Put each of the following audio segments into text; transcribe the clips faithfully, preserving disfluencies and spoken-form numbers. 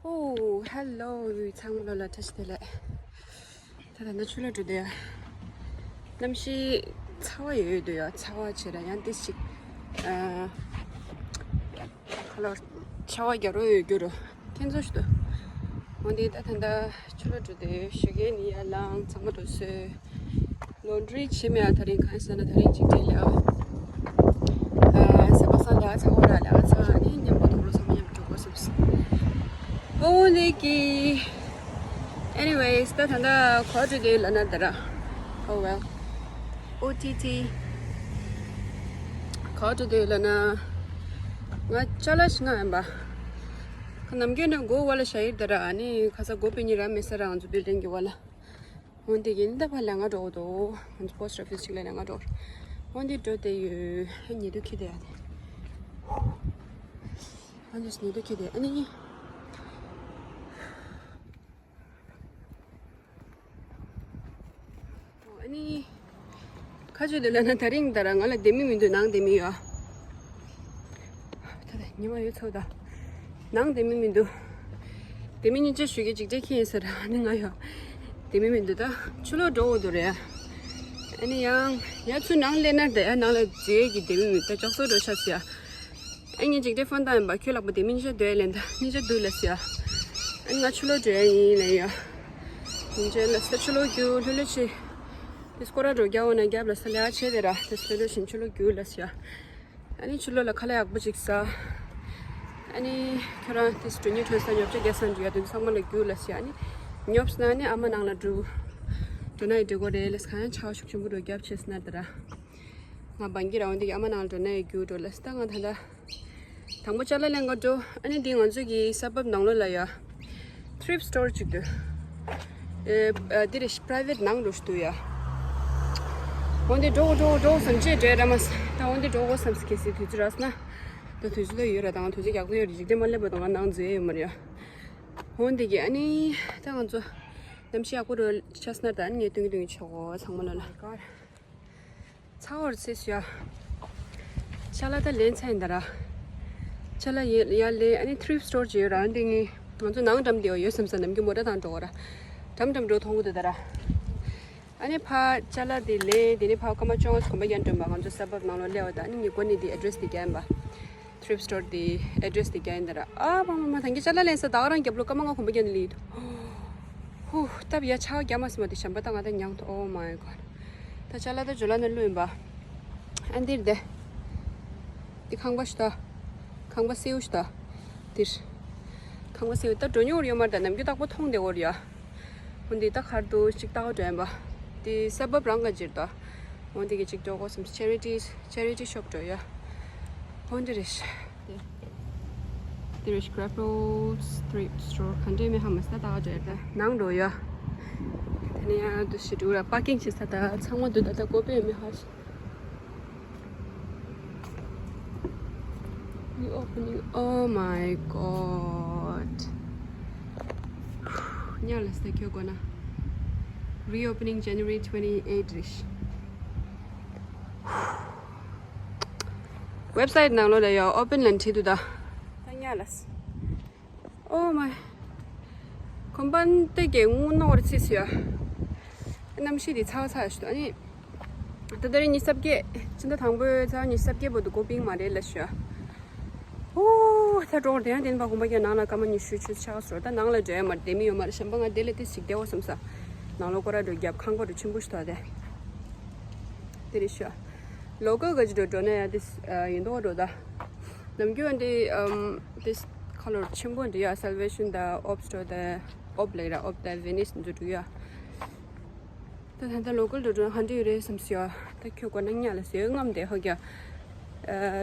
ཨོ་ཧེ་ལོ། ཚང་མ་ལོ་ལ་བཀྲ་ཤིས་བདེ་ལེགས། ད་ད་ནི་ཆུ་ལ་འགྲོ་དེ་ཡ། གནམ་གཤིས་ཚ་བ་ཡོད་ཡོད་དུ་ཡ། ཚ་བ་བྱེད་ར་ཡང་ཏིས་ཅིག་ཨ། ཁ་ལོ་ཆ་བ་རྒྱ་རོ་ཡོད་རྒྱུ་རོ། ཁྱེད་ཚོ་ཞུ་དུ། འོན་ཏེ་ད་ད་ད་ཆུ་ལ་འགྲོ་དེ་ཞུ་གེ་ནི་ཡ་ལང་ཚང་མ་འགྲོ་སོས། ལོན་ཌི་རི་བྱེད་མེད་ཨ། ད་རིང་གང་ཟེར་ན་ད་རིང་ཅིག་ཅིག་ལས་ཨ། ཟེར་པ་སང་ལས་ཨ་ཚ་བ་ར་ལས་ཨ་ཚ་ཨ་ནི་མཉམ་པོ་དུག་ལོ་ཚང་མ་མཉམ་འགྲོ་དགོས་སོང་། ཨོ་ལེ་ཀི། Anyways ད་ད་ད་གོ་ཏྲི་དེ་ལ་ན་ད་ར། Oh well. ཨོ་ཏི་ཏི། གོ་ཏྲི་དེ་ལ་ན། ང་ཅ་ལག་ཞིག་ང་ཡིན་པ། ཁ་ནམ་རྒྱུན་ན་སྒོ་བ་ལ་ཞ་ཡིར་ད་ར་ཨ་ནི་ཁ་ས་སྒོ་པི་ཉི་ར་མེ་ས་ར་ང་ཚོ་བིལ་ཌིང་གི་བ་ལ། འོན་ཏེ་གིན་ད་ཕར་ལ་ང་འགྲོ་འོ་དོ། ང་ཚོ་པོ་སི་ཊི་ཨོ་ཕི་སི་ཅིག་ལ་ལ་ང་འགྲོ། འོན་ཏེ་འགྲོ་དེ་ཡོད། ཉེ་དུ་ཁྱི་དེ་ཨ་ནི། ང་ཚོ་ཉེ་དུ་ཁྱི་དེ་ཨ་ནི། ཨ་ནི། ཁ་ཆུ་དེ་ལ་ན་ད་རིང་ད་ར་ང་ལ་དེ་མི་མི་འདུག་ནང་དེ་མི་ཡོད། ད་ད་ཉི་མ་ཡོད་ཚོད་ད། ནང་དེ་མི་མི་འདུག་དེ་མི་གཉིས་ཆ་ཞུ་གི་ཅིག་ཅིག་ཁྱི་ཡིན་ཟེར་ཨ་ནི་ང་ཡོད། དེ་མི་མི་འདུག་ད་ཆུ་ལོག་འགྲོ་འོ་འདུག་རེད། ཨ་ནི་ཡང་ཡ་ཚུ་ནང་སླེབས་ན་དེ་ཡ་ནང་ལ་རྫས་ཀྱི་དེ་མི་མི་ད་ཅོག་ཙོ་འགྲོ་ཤ་ཟེར་ཡ། ཨ་ངས་ཅིག་ཏེ་ཕོན་བཏང་ཡིན་པ། ཁྱོད་ལག་པ་དེ་མི་ཉིད་ཆ་སྡོད་ལེན་ད་ཉིད་ཆ་སྡུག་ལ་ཟེར་ཡ། ཨ་ནི་ང་ཆུ་ལོག་འགྲོ་ཡ་ཡིན་ལེན་ཡ། ཡིན་ཅེ་ལ་ས་ཆུ་ལོག་རྒྱུ་ལྷོད་ལྷོད་ཆེ། དེ་སྐོར་ར་འགྲོ་རྒྱ་འོ་ན་རྒྱབ་ལ་ས་ལེ་ཨ་ཆེ་དེ་ར་དེ་ལྷོད་ལྷོད་ཕྱིན་ཆུ་ལོག་རྒྱུ་ལ་ཟེར་ཡ། ཨ་ནི་ཆུ་ལོག་ལ་ཁ་ལག་ཡག་པོ་ཅིག་ཟ། ཨ་ནི་ཁྱོད་རང་དེ་འགྲོ་ཉིན་ཁྲོན་ས་ཉོབ་ཆ་རྒྱ་སང་འགྲོ་ཡ་དེ་ཚང་མ་ལ་རྒྱུ་ལ་ཟེར་ཡ། ཨ་ནི་ཉོབ་སྣ་ནི་ཨ་མ་ནང་ལ་འགྲོ། འགྲོ་ན་ཡི་འགྲོ་གོ་རེད་ལ་ས་ཁ་ཡང་ཆ་བ་ཤུགས་ཆེན་པོ་འགྲོ་རྒྱབ་ཆེ་སྣ་དེ་ར། ང་བང་གི་རང་འདི་ཨ་མ་ནང་འགྲོ་ན་ཡི་རྒྱུ་འགྲོ་ལ་སྟ་ང་ད་ལྟ། དང་པོ་ཅ་ལག་ལེན་ག་འགྲོ། ཨ་ནི་འདི་ང་ཚོ་གི་ས་བབ་ནང་ལོགས་ལ་ཡ། Thrift store ཅིག་འདུག་ཨེ་ཨ་འདི་རེ་private ནང་འགྲོ་ཞིག་འདུག་ཡ། འོན་ཏེ་འགྲོ་གོ་འགྲོ་གོ་འགྲོ་གོ་བསམ་ཅེ་འདྲེ་ར་མ་ས་ད་འོན་ཏེ་འགྲོ་གོ་བསམ་ས་གལ་སྲིད་དུས་ཚོད་རག་སོང་ན། ད་དུས་ཚོད་ལ་ཡོད་ར་དང་དུས་ཚོད་ཡག་པོ་ཡོད་རེད་འཇིག་རྟེན་མ་སླེབས་པ་དང་ང་ནང་འཛུལ་ཡ་ཡོད་མ་རེད་ཡ། འོན་ཏེ་གི་ཨ་ནི་ད་ང་ཚོ་གནམ་གཤིས་ཡག་པོ་རུ་ཆགས་སོང་ན་ད་ཨ་ནི་ངས་སྟོན་གི་སྟོན་གི་ཆོག་གོ་ཚང་མ་ལ་ལ། ཚ་བར་ཚེས་ཡ། ཅ་ལག་ད་ལེན་ཚ་ཡིན་ད་ར། ཅ་ལག་ཡ་ཡ་ལེ་ཨ་ནི་thrift store ཅིག་ཡོད་ར་འདི་ངས་ང་ཚོ་ནང་འགྲམ་དེ་ཡོད་སེམས་ས་ནམ་རྒྱུན་མོ་ཊ་དང་འགྲོ་བ་ར། འགྲམ་འགྲམ་འགྲོ་མཐོང་གི་འདུག་ད་ར། ཨ་ནི་ཕ་ཅ་ལག་དེ་ལེན་དེ་ནི་ཕ་སྐར་མ་བཅོ་ལྔ་གོམ་པ་རྒྱན་སྒྲོན་པ་ང་ཚོ་ས་བབ་ནང་ལོ་སླེབས་པ་ད་ཨ་ནི་ངས་གོ་ནི་དེ་address དེ་རྒྱན་པ། Thrift store དེ་address དེ་རྒྱན་ཡིན་ད་ར། ཨ་མ་མ་མ་ད་ངས་ཅ་ལག་ལེན་ས་ད་ག་རང་རྒྱབ་ལོ་སྐར་མ་ལྔ་གོམ་པ་རྒྱན་ལི་ཧུ། སྟབས་ཡ་ཆག་རྒྱ་མ་སི་མ་དེ་ཞམ་པ་ད་ང་ད་མྱང་ཐོ། Oh my god. ད་ཅ་ལག་ད་ཇོ་ལ་ན་ལུ་ཡིན་པ། ཨ་འདིར་དེ། འདི་ཁང་པ་ཞིག་ད། ཁང་པ་སེའུ་ཞིག་ད། འདིར། ཁང་པ་སེའུ་ད་འགྲོ་མྱོང་ཡོད་མ་རེད་ད་ནམ་རྒྱུན་རྟག་པར་མཐོང་བསྡད་ཡོད་རེད་ཡ། འོ་འདི་ད་གར་དུ་ཅིག་ལྟ་བ་འགྲོ་ཡིན་པ། འདི་ས་བབ་རང་ག་ཅིར་ད། འོ་འདི་གི་ཅིག་འགྲོ་དགོས་སམ་charity charity shop འགྲོ་ཡ། འོ་འདི་རེད། འདི་རེད། Scrap Road Thrift Store ག་འདྲས་མེད་ཧ་མ་སི་ད་ད་ག་འདྲས་ད་ནང་འགྲོ་ཡ། དེ་ནས་ཡང་དུ་ཞི་འགྲོ་ར་པར་ཀིང་བྱེད་ས་ད་ཚང་མ་འདུག་ད་ད་ཀོ་པེ་མེད་ཧ་ཤི། Reopening. Oh my god. ཉ་ལ་སྟེ་ཁྱོད་གོ་ན། Reopening January twenty eight རེད། Website ནང་ལོགས་ལ་ཡ་open ལ་བྲིས་འདུག་ད། ད་ཉ་ལ། Oh my. གོམ་པ་འདི་གའི་དངུལ་ནོར་ཚིག་ཟེར་ཡ། གནམ་གཤིས་འདི་ཚ་བ་ཚ་ཞིག་འདུག་ཨ་ནི། ད་ལྟ་རེ་ཉི་ཤུ་རྩ་བརྒྱད། ཕྱི་ཟླ་དང་པོའི་ཚ་བ་ཉི་ཤུ་རྩ་བརྒྱད་བར་དུ་སྒོ་ཕྱེ་མ་རེད་ལབ་ཞུ་ཡ། ཨོ། ད་འགྲོ་དེ་ཡང་བདེན་པ་གོམ་པ་རྒྱག་ནང་ལ་སྐར་མ་ཉི་ཤུ་ཆུ་ཆགས་སོང་ད་ནང་ལ་འགྲོ་ཡ་མ་རེད་བསྡད་མི་ཡོད་མ་རེད་ཞིམ་པ་ང་དེ་ལས་དེ་ཞིག་བསྡད་འོ་བསམ་ས། ནང་ལོགས་སྐོར་ར་འགྲོ་རྒྱབ་ཁང་པ་འགྲོ་ཆེན་པོ་ཞིག་ཐོག་དེ། དེ་རེད་ཤོ། ལོ་ཀལ་ག་ཅི་འགྲོ་འགྲོ་ན་ཡང་དེ་ཡིན་མདོག་འགྲོ་ད། ནམ་རྒྱུན་འདི་དེ་ཁ་ལོར་ཆེན་པོ་འདི་ཡ་Salvation ད་ཨོབ་སི་ཊོར་ད་ཨོབ་ལེགས་ར་ཨོབ་ད་Venice འདི་འགྲོ་ཡ། ད་ད་ལྟ་ལོ་ཀལ་འགྲོ་འགྲོ་ཧ་འདྲེ་ཡོད་རེད་བསམ་སི་ཡ། ད་ཁྱོད་གོ་ན་ཉ་ལ་ཟེར་རྔམ་དེ་ཧ་ག་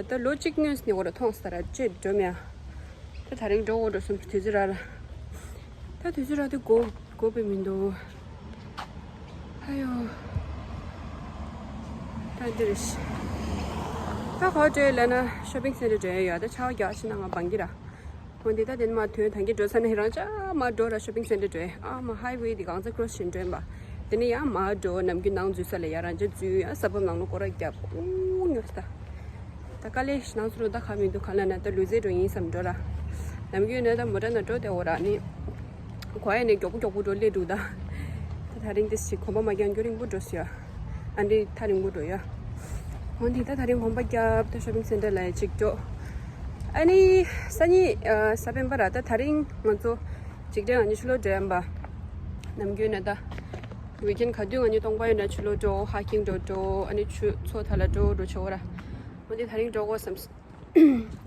ད་ལོ་གཅིག་སྔོན་སི་ནས་འོ་ར་མཐོང་ས་ར་ཅེ་འགྲོ་མེ་ཡ། ད་ད་རིང་འགྲོ་འོ་འགྲོ་སོང་དུས་ཚོད་ར་ར། ད་དུས་ཚོད་ར་དེ་གོ་གོ་པའི་མི་འདུག་ཨ་ཡོ། ད་འདི་རེད། ད་ག་འདྲས་ལབ་ན་shopping center འདྲ་ཡོད་ད་ཆར་པ་རྒྱག་ཕྱིན་ན་ང་བང་གི་ར། འོན་ཏེ་ད་དེ་ནས་མར་ཐོན་ད་གིན་འགྲོ་ས་ནས་རང་ཅག་མར་འགྲོ་ར་shopping center འགྲོ་ཨ་མ་highway དེ་གང་ཚ་cross བྱེད་འགྲོ་ཡིན་པ། དེ་ནས་ཡང་མར་འགྲོ་ནམ་རྒྱུན་ནང་འཛུལ་ས་ལ་ཡ་རང་ཅག་འཛུལ་ཡང་ས་བབ་ནང་ལ་སྐོར་ར་རྒྱབ་ཨུ་ཉོ་ས་ད། ད་དཀའ་ལས་ནང་ཚུར་ད་ག་མི་འདུག་ག་ལ་ན་ད་ལུས་རྩལ་འགྲོ་ཡིན་བསམ་འགྲོ་ར། ནམ་རྒྱུན་ནས་ད་མོ་ཊ་ནང་འགྲོ་བསྡད་ཡོད་ར། ནི་གོ་ཡ་ནས་མགྱོགས་པོ་མགྱོགས་པོ་འགྲོ་སླེབས་འདུག་ད། ད་ད་རིང་ཏིས་ཅིག་གོམ་པ་མ་རྒྱག་རྒྱུན་རིང་པོ་འགྲོ་སོང་ཡ། ཨ་འདི་ཐག་རིང་པོ་འགྲོ་ཡ། འོན་ཏེ་ད་ད་རིང་གོམ་པ་བརྒྱབ། ད་ཤོ་པིང་སེན་ཊར་ལ་ཡ་ཅིག་འགྲོ། ཨ་ནི་སང་ཉིན་ཨ་གཟའ་སྤེན་པ་ར། ད་ད་རིང་ང་ཚོ་འཇིགས་བྲལ་ང་གཉིས་ཆུ་ལོག་འགྲོ་ཡིན་པ། ནམ་རྒྱུན་ནས་ད་ཝིག་ཨེན་ག་དུས་ང་གཉིས་སྟོང་པ་ཡོད་ན་ཆུ་ལོག་འགྲོ། ཧའི་ཀིང་འགྲོ་འགྲོ། ཨ་ནི་ཆུ་མཚོ་མཐའ་ལ་འགྲོ་འགྲོ་བྱེད་འོ་ར། འོན་ཏེ་ད་རིང་འགྲོ་དགོས་བསམས།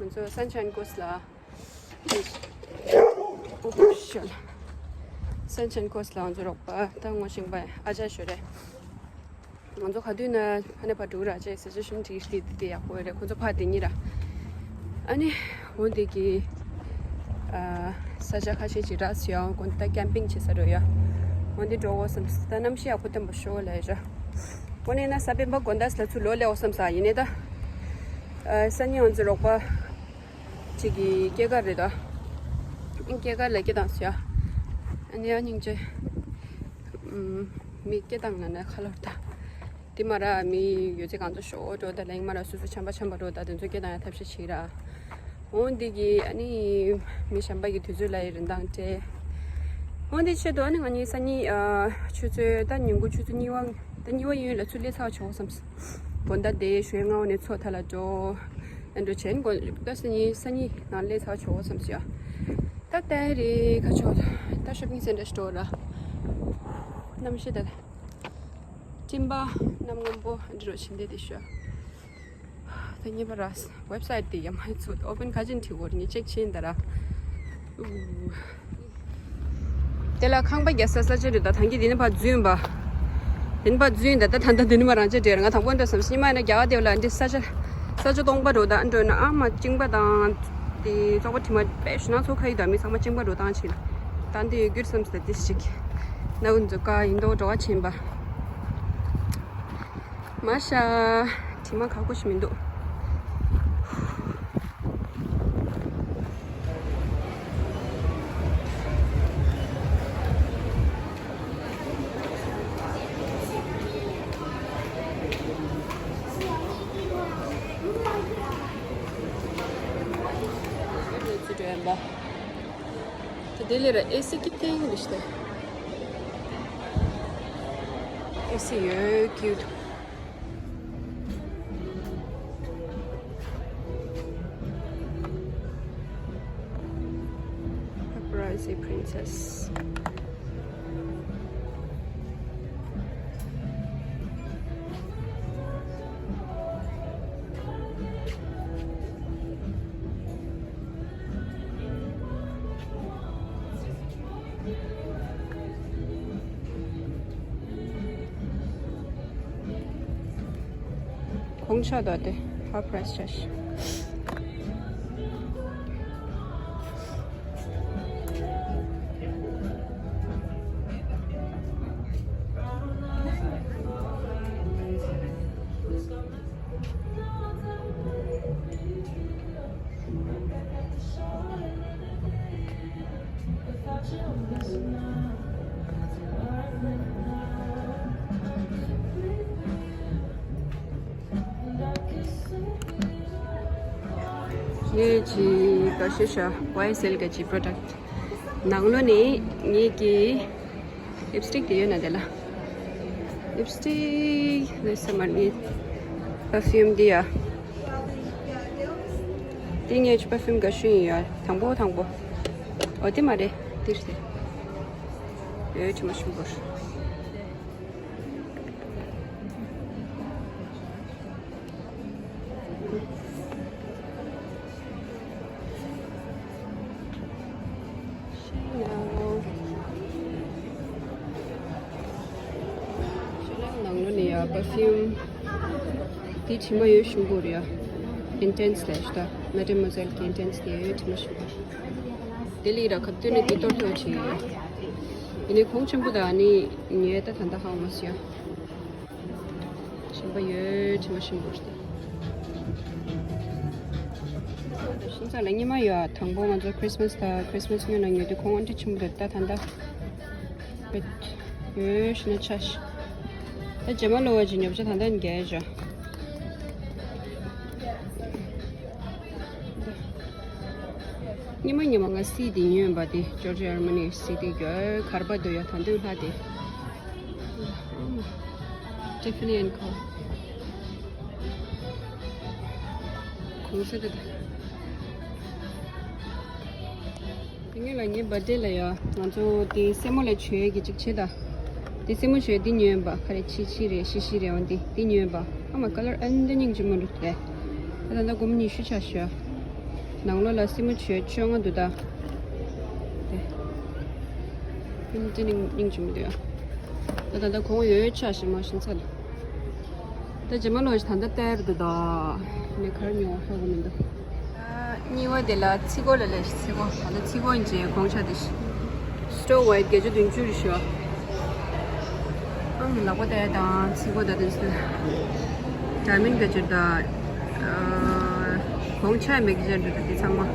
ང་ཚོ་Sunshine Coast ལ། ཨོ་ཤལ། Sunshine Coast ལ་ང་ཚོ་རོགས་པ་ད་ངོ་ཤེས་པ་ཨ་ཅག་ཞོ་རེད། ང་ཚོ་ག་དུས་ན་ཕ་ནས་ཕར་འགྲོ་ར་ཅེས་སི་ཅུ་ཨེ་ཤན་དེ་དེ་དེ་ཡག་པོ་རེད། ཁོ་ཚོ་ཕར་དེ་གཉིས་ར། ཨ་ནི་འོ་དེ་གི་ཨ་ས་ཆ་ཁ་ཤས་ཅིག་རག་སོང་ཡ། ཁོ་ད་ཀེམ་པིང་བྱེད་ས་འགྲོ་ཡ། འོ་དེ་འགྲོ་དགོས་བསམས། ད་གནམ་གཤིས་ཡག་པོ་བསྟན་པ་ཤོག་ལབ་ཡ། འོ་ནས་ན་གཟའ་སྤེན་པ་དགོང་དག་ལ་ཚུར་ལོག་སླེབས་འོ་བསམས། ཡིན་ནའི་ད་ཨ་སང་ཉིན་ང་ཚོ་རོགས་པ་གཅིག་གི་སྐྱེས་སྐར་རེད་ད། སྐྱེས་སྐར་ལ་སྐད་བཏང་སོང་ཡ། ཨ་ནི་ཨ་སྙིང་རྗེ། ཨུམ། མི་སྐད་བཏང་ན་ན་ཁ་ལོར་ད། དེ་མ་ར་མི་ཡོད་ཚད་གང་ཚོ་ཤོག་འགྲོ་ད། ལེགས་མ་ར་སོ་སོ་ཆམ་པ་ཆམ་པ་འགྲོ་ད། དེ་ཚོ་སྐད་བཏང་ཡ་ཐབས་ཤེས་བྱེད་ར། འོ་འདི་གི་ཨ་ནི་མི་གཞན་པ་གི་དུས་ཚོད་ལ་ཡི་རིན་ཐང་སྤྲད། འོ་འདི་ཆེད་དུ་ཨ་ནི་ང་གཉིས་སང་ཉིན་ཨ་ཆུ་ཚོད་ད་ཉིན་གུང་ཆུ་ཚོད་གཉིས་པ་ད་གཉིས་པ་ཡོད་ལ་ཚུར་སླེབས་ཚར་བ་བྱེད་དགོས་བསམས། དགོང་དག་དེ་ཞོའི་སྔ་བོ་ནས་མཚོ་མཐའ་ལ་འགྲོ། ཨ་འགྲོ་བྱས་ནས་དགོང་ད་སང་ཉིན་སང་ཉིན་ནང་སླེབས་ཚར་བ་བྱེད་དགོས་བསམས་ཡ། ད་ལྟ་རེད་ཁ་ཕྱོགས་ད་ཤོ་པིང་སེན་ཊར་སྟོར་ར། གནམ་གཤིས་ད་སྤྲིན་པ་གནམ་སྔོན་པོ་འདི་རུ་ཕྱིན་བསྡད་དེ་ཤོ། ད་ངེས་པ་ར་ཝེབ་སའིཊ་དེ་ཡ་མ་ཚུད་ཨོ་པན་ག་ཅིན་བྲིས་འོར་ངས་ཅེག་བྱས་ཡིན་ད་ར། དེ་ལ་ཁང་པ་རྒྱག་ས་ས་ཆ་རེད་ད། ཐང་གི་དེ་ནི་ཕར་འཛུལ་ཡིན་པ། དེ་ནི་ཕར་འཛུལ་ཡིན་ད། ད་ད་ད་དེ་ནི་མ་རང་ཅག་འདྲེ་ར། ང་དང་པོ་འགྲོ་བསམས། ཉི་མ་ཡིན་ན་རྒྱ་གར་དེ་ལ་འདི་ས་ཆ་ས་ཆ་སྟོང་པ་འགྲོ་ད། འགྲོ་ན་ཨ་མ་གཅིན་པ་དང་དེ་བཙོག་པ་དྲི་མ་དཔེ་ཞུ་ན་ཚོ་ཁ་ཡི་ད་མི་ཚང་མ་གཅིན་པ་འགྲོ་སྟངས་ཅིག་ད་འདི་ཡོད་རྒྱུར་བསམས་ད་དེ་ཞིག་ན་འུ་ཚོ་ཀ་ཡིན་མདོག་འགྲོ་བ་ཆེན་པ། མ་ཤ། དྲི་མ་ཁག་པོ་ཞིག་མི་འདུག་ད་དེ་ལས་ར་ཨེ་སི་ཀི་ཐེང་རེ་ཤི་ད། ཨེ་སི་ཡོད་ཀྱི་འདུག Paparazzi Princess. གོང་ཆ་ད་དེ་half price ཆ་ཤི། ངས་ཅི་ག་ཤེས་ཤ་ཝའི་སེལ་ག་ཅི་པྲོ་ཌག་ནང་ལོ་ནས་ངས་ཀྱི། ལིབ་སི་ཊིག་དེ་ཡོད་ན་དེ་ལ། ལིབ་སི་ཊིག་རེད་ས་མར་ནི། པར་ཕིའུམ་འདི་ཡ། དེ་ངས་པར་ཕིའུམ་དགའ་ཤོས་ཡིན་ཡ། དང་པོ་དང་པོ། འོ་དེ་མ་རེད། འདི་རེད། ཡོད་དྲི་མ་ཞིམ་པོ། ནང་ལོ་ནས་ཡ་པར་ཕིའུམ་དེ་དྲི་མ་ཡོད་ཞིམ་པོ་རེད་ཡ། ཨིན་ཊེན་སི་ལབ་ཤག་ད། མེ་ཌེ་མོ་ཟེལ་གྱི་ཨིན་ཊེན་སི་དེ་ཡོད་དྲི་མ་ཞིམ་པོ། དེ་ལས་ར་ཁ་བཏོན་ནས་དེ་གཏོར་གཏོར་བྱེད་ཡ། ཡིན་ནའི་གོང་ཆེན་པོ་ད་ནི་ཉོས་ད་ད་ལྟ་ཧ་གོ་མ་སོང་ཡ། ཞིམ་པོ་ཡོད། དྲི་མ་ཞིམ་པོ་རེད། ཤིང་ཚ་ལ་ཉི་མ་ཡོད། དང་པོ་ང་ཚོ་ཁྲི་སི་མ་སི་དང་ཁྲི་སི་མ་སི་སྔོན་ལ་ཉོ་དུས་ཁོང་ཨང་ཀི་ཆེན་པོ་རེད། ད་ད་ལྟ་ཡོད་ཤི་ན་ཆ་ཤི། ད་རྗེས་མ་ལོ་བ་ཅིག་ཉོ་བྱ་ད་ལྟ་ནི་རྒྱལ་བྱ། ཉི་མ་ཉི་མ་ང་སི་ཌི་ཉོས་པ་དེ། ཇོར་ཇོ་ཨར་མ་ནི་སི་ཌི་ག་གར་པ་དུ་ཡོད། ད་དུང་ལྷ་དེ། Tiffany and Co. གོང་ས་དེ་དང་། དེ་སྔོན་ལ་ངའི་བར་ཌེ་ལ་ཡ། ང་ཚོ་དེ་སེན་མོ་ལ་མཆོད་ཡས་ཀྱི་ཅིག་བྱེད་ད། དེ་སེན་མོ་མཆོད་འདི་ཉོས་པ། ག་རེ་ཆི་ཆི་རེད། ཤི་ཤི་རེད། འོ་འདི་འདི་ཉོས་པ། ཨ་མ་ཀ་ལར་ཨ་འདི་སྙིང་རྗེ་མོ་འདུག་རེད། ད་ད་ལྟ་སྒོར་མོ་ཉི་ཤུ་ཆགས་ཤག། ནང་ལོགས་ལ་སེན་མོ་མཆོད་བཅོ་ལྔ་འདུག་ད། དེ་ཨ་འདི་སྙིང་རྗེ་མོ་འདུག་ཡ། ད་ད་ལྟ་གོང་ཡོད་ཡོད་ཆགས་ཤག་མ་ཤིང་ཚ་ལ། ད་རྗེས་མ་ལོག་ད་ལྟ་སྟེར་འདུག་ད། ནས་གར་ཉོ་ཧ་གོ་མི་འདུག། ཨ། གཉིས་པ་དེ་ལ་ཚི་གོ་ལ་ལས་ཚི་གོ། ད་ལྟ་ཚི་གོ་ཡིན་ཅེས་གོང་ཆ་དེ་ཤི། Snow White བརྒྱད་ཅུ་བདུན་ཅུ་རེད་ཤག། ཨང་། ལག་པ་བལྟས་དང་ཚི་གོ་ད་དེ་ཚོ། Diamond བརྒྱད་ཅུ་ད། ཨ། གོང་ཆ་མེད་ཀྱི་ཅན་འདུག་ད་དེ་ཚང་མ། ཨམ།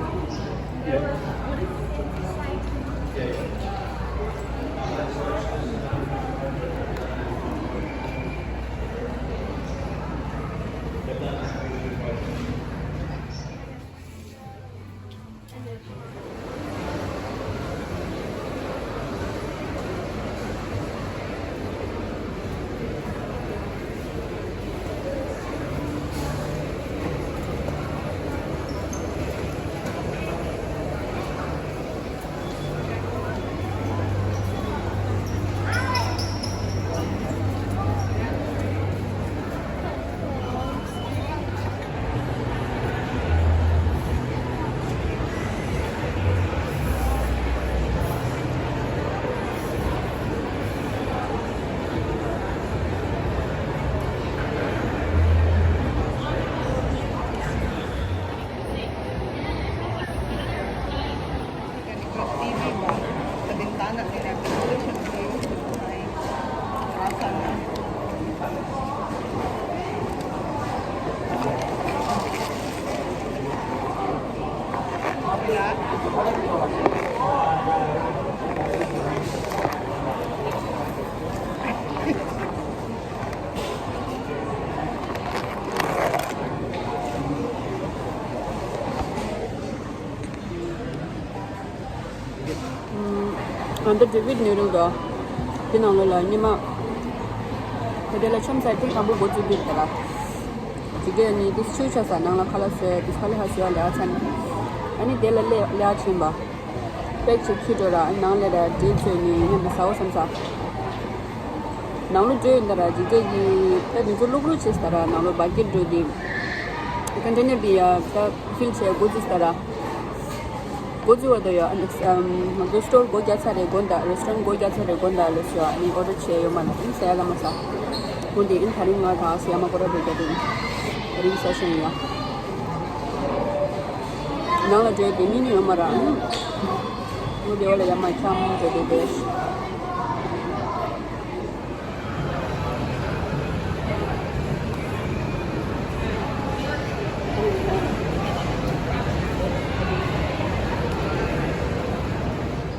ཨ་འདི་ཌེ་བིཌ་ནེ་རུ་དང་། དེ་ནང་ལོགས་ལ་ཉི་མ། དེ་དེ་ལ་ཆོམ་སའི་ཐིག་དང་པོ་འགོ་བཙུགས་རྒྱུ་རེད་ད་ར། ཇི་གེ་ནི་དེ་ཆུ་ཆ་ས་ནང་ལ་ཁ་ལག་བཟོས། དེ་ཁ་ལག་ཧ་བཟོས་ལ་ཚན། ཨ་ནི་དེ་ལ་ལས་ལས་ཕྱིན་པ། པེག་ཅིག་ཁྱི་འགྲོ་ར། ཨ་ནང་ལས་ར་ཌེ་ཚོས་ནི་མཉམ་དུ་ཟ་འོ་བསམ་ས། ནང་ལོགས་འགྲོ་ཡོད་ད་ར། ཇི་གེ་གི་ད་དེ་ཚོ་ལུག་ལུག་བྱས་ད་ར། ནང་ལོགས་བར་གྱི་འགྲོ་དེ། ཀོན་ཊེ་ནར་དེ་ཡ་ད་ཕིལ་བྱས་འགོ་བཙུགས་ད་ར། འགོ་བཙུགས་པ་དང་ཡ། ཨ་ནི་ང་ཚོ་སི་ཊོལ་སྒོ་རྒྱག་ཚར་རེད་དགོན་དང་རེ་སི་ཊོ་རན་སྒོ་རྒྱག་ཚར་རེད་དགོན་དང་ལོ་སུ། ཨ་ནི་ཨོ་ཌར་བྱས་ཡོད་མ་ལ་ཨིན་ཟེར་ཡ་ལ་མ་ཟ། དགོན་དེ་ཨིན། ད་རིང་ང་དང་སི་ཡ་མ་ཀོ་ར་འགྲོ་རྒྱག་དེ་ཨིན། ད་རིང་ཟ་ཤེས་ཡ། ནང་ལ་འགྲོ་དེ་མི་ནི་ཡོད་མ་ར། ཨ་ནི་ངོ་དེ་བ་ལ་ཡ་མ་འཁྱམ་འགྲོ་དེ་དེ།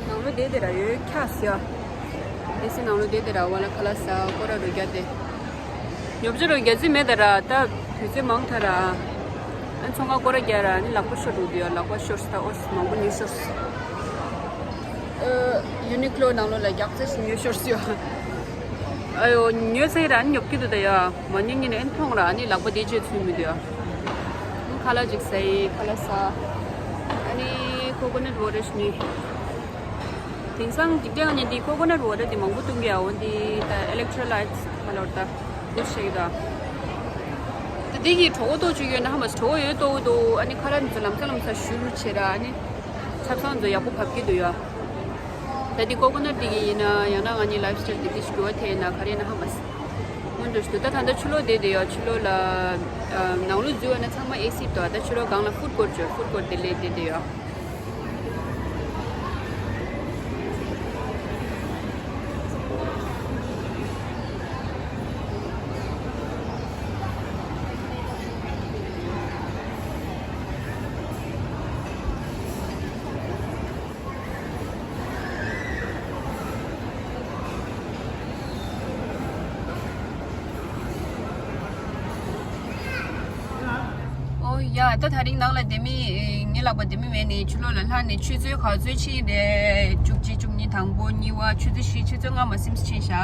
ནང་ལོ་དེ་དེ་ར་ཡོད་ཁྱ་སི་ཡ། དེ་སི་ནང་ལོ་དེ་དེ་ར་བ་ལ་ཁ་ལག་ཟ་ཀོ་ར་རུ་རྒྱ་དེ། ཉོབ་ཅི་རུ་རྒྱ་ཙི་མེད་ད་ར། ད་དུས་ཚོད་མང་ཐ་ར། ཨ་ཚོང་ཁང་ཀོ་ར་རྒྱ་ར་ནི་ལག་པ་ཤོར་འདུག་དེ་ཡ། ལག་པ་ཤོར་ས་ད་ཨོ་སི་མང་པོ་ཉོས་ཤོར་སི། ཨ། ཡུ་ནི་ཀློ་ནང་ལོ་ལ་རྒྱག་རྩེ་ཞིག་ཉོས་ཤོར་སི་ཡ། ཨ་ཡོ་ཉོས་ཚེ་ར་ནི་ཉོབ་ཀི་འདུག་ད་ཡ། མ་ཉོ་ཉིན་ཨན་ཐོང་ར་ནི་ལག་པ་དེ་ཅེ་ཚུད་མི་འདུག་ཡ། ཁ་ལག་ཅིག་ཟ་ཡི། ཁ་ལག་ཟ། ཨ་ནི་ཀོ་ཀོ་ནཊ་ཝ་ཊར་ཞིག་ཉོས། དེང་སང་འཇིག་རྟེན་ནི་འདི་ཀོ་ཀོ་ནཊ་ཝ་ཊར་འདི་མང་པོ་བཏུང་གི་ཡ། འོ་འདི་ད་ཨི་ལེག་ཊོ་ལའིཊ་ཁ་ལོར་ད་འདུ་ཤེས་ད། ད་འདི་གི་གྲོད་ཁོག་ལྟོགས་བཅུག་ཡོད་ན་ཧ་མ་སི་གྲོད་ཁོག་ཡོད་ལྟོགས་འདུག། ཨ་ནི་ཁ་ལག་འདི་ཚོ་ལམ་སང་ལམ་སང་ཞུ་རུ་བྱེད་ར། ཨ་ནི་ཆབ་གསང་ཚོ་ཡག་པོ་བབས་ཀྱི་འདུག་ཡ། ད་འདི་ཀོ་ཀོ་ནཊ་འདི་གི་ཡིན་ན་ཡང་ན་ང་གཉིས་ལའིཕ་སི་ཊལ་འདི་འདི་ཞིག་འགྱུར་བ་ཐེབས་ཡོད་ན་ག་རེ་ཡིན་ན་ཧ་མ་སི། སྔོན་འགྲོ་ཞིག་འདུག། ད་ད་ལྟ་ཕྱི་ལོགས་བསྡད་དེ་ཡོད། ཕྱི་ལོགས་ལ་ནང་ལོགས་འཛུལ་བ་ན་ཚང་མ་ཨེ་སི་འདུག། ད་ཕྱི་ལོགས་སྒང་ལ་ཧྥུཌ་ཀོར་ཊ་ཡོད། ཧྥུཌ་ཀོར་ཊ་དེ་ལས་བསྡད་དེ་ཡོད། ཨོ་ ཡ། ད་དེ་རིང་ནང་ལ་སྡོད་མི་ངའི་ལག་པ་སྡོད་མི་མེད་ནས་ཕྱི་ལོགས་ལ་ལྷག་ནས་ཆུ་ཚོད་ག་ཚོད་ཕྱིན་རེད། བཅུ་གཅིག་བཅུ་གཉིས། དང་པོ་གཉིས་པ་ཆུ་ཚོད་བཞི། ཆུ་ཚོད་ལྔ་མ་ཟིན་ཙམ་ཕྱིན་ཤག་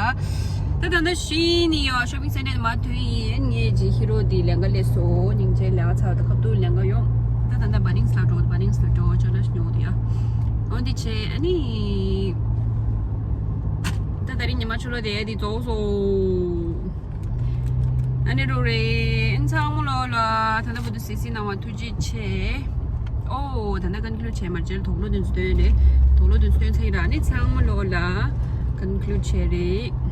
ད་ད་ལྟ་གཞི་ནས་ཡང་ཤོ་པིང་སེན་ཊར་ནས་མར་ཐོན་ཡིན། ངའི་རྗེས་ཧི་རོ་དེ་ལས་ཀ་སླེབས་སོང་། སྙིང་རྗེ། ལས་ཀ་ཚར་བ་དང་ཁ་ཐུག་ལས་ཀ་ཡོང་། ད་ད་ལྟ་བ་ནིང་སི་ལ་འགྲོ། བ་ནིང་སི་ལ་འགྲོ། ཅོ་ལགས་ཉོ་དེ་ཡ། འོ་འདི་བྱས་ཨ་ནི། ད་དེ་རིང་ཉི་མ་ཕྱི་ལོགས་དེ་དེ་རྫོགས་སོང་། ཨ་ནི་རོགས་རེད། ཨ་ནི་ཚང་མ་ལོག་ལ་ད་ལྟ་བར་དུ་གཟིགས་གཟིགས་གནང་བ་ཐུགས་རྗེ་ཆེ། ཨོ་ད་ལྟ་ཀོན་ཀུ་ལུཌ་བྱས་མ་རེད། དོགས་སློང་དེ་ཚོ་སྟོན་རེད། དོགས་སློང་དེ་ཚོ་སྟོན་ཚར་ཡིན་ར། ཨ་ནི་ཚང་མ་ལོག་ལ་ཀོན་ཀུ་ལུཌ་བྱས་རེད།